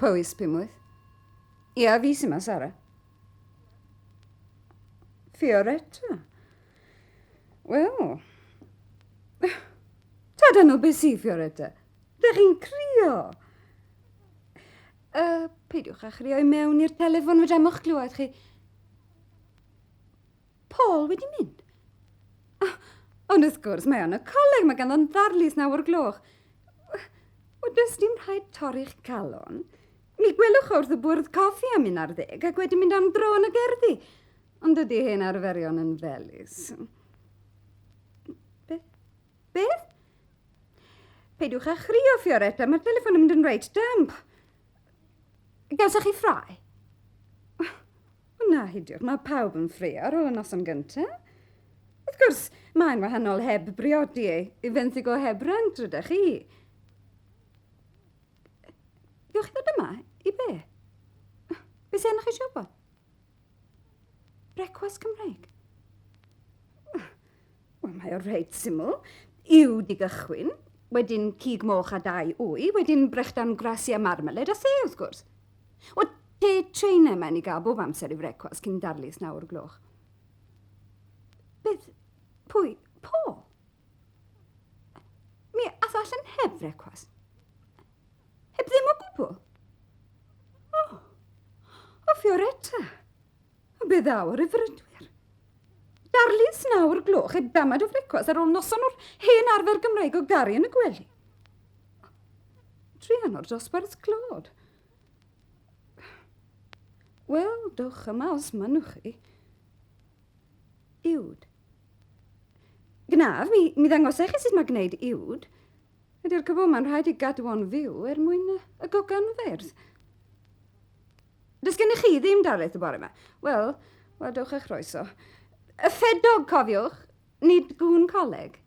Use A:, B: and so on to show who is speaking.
A: Powys 58. Ia, fi sy'n ma, Sara. Fioretta. Wel... Tad enw beth sy, Fioretta? Dych chi'n crio? Uh, peidiwch â chrio i mewn i'r telefon, fedra i'm o'ch glywed chi. Paul wedi mynd? Oh, ond wrth gwrs, mae o'n y coleg, mae ganddo'n ddarlith naw o'r gloch. Wel, does dim rhaid torri'ch calon. Mi gwelwch o wrth y bwrdd coffi am 11 ac wedyn mynd am dro yn y gerddi. Ond dydy hen arferion yn felys. Beth? Beth? Peidiwch â chrio, Fioretta, mae'r teleffon yn mynd yn reit damp. Gawsoch chi ffrae? O na, hidiwch, mae pawb yn ffraeo ar ôl y noson gyntaf. Wrth gwrs, mae'n wahanol heb briodi ei, i fenthyg o heb rent, rydych chi. Gewch chi ddod yma? I be? Be sy'n arnoch chi eisiau gwybod? Brecwast Cymreig? Wel, mae o reit syml. Uwd i gychwyn, wedyn cig moch a dau wy, wedyn brechdan grasi a marmalade a the, wrth gwrs. O, te Tsieina mae'n i gael bob amser i frecwast cyn darlith naw o'r gloch. Beth? Pwy? Paul? Mi ath o allan heb frecwast. Heb ddim o gwbl? O, o Fioretta. Be ddaw ar y frydwyr? Darlith naw o'r gloch heb damad o frecwast ar ôl noson o'r hen arfer Gymraeg o garu yn y gwely. Druan o'r dosbarth clod. Wel, dowch yma os mynnwch chi. Uwd. Gnaf, mi, mi ddangosai chi sut mae gwneud uwd. Ydy'r cwbl mae'n rhaid i gadw o'n fyw er mwyn y goganfeirdd. Does gennych chi ddim darlith y bore yma? Wel, wel, dewch â chroeso. Y ffedog, cofiwch, nid gŵn coleg.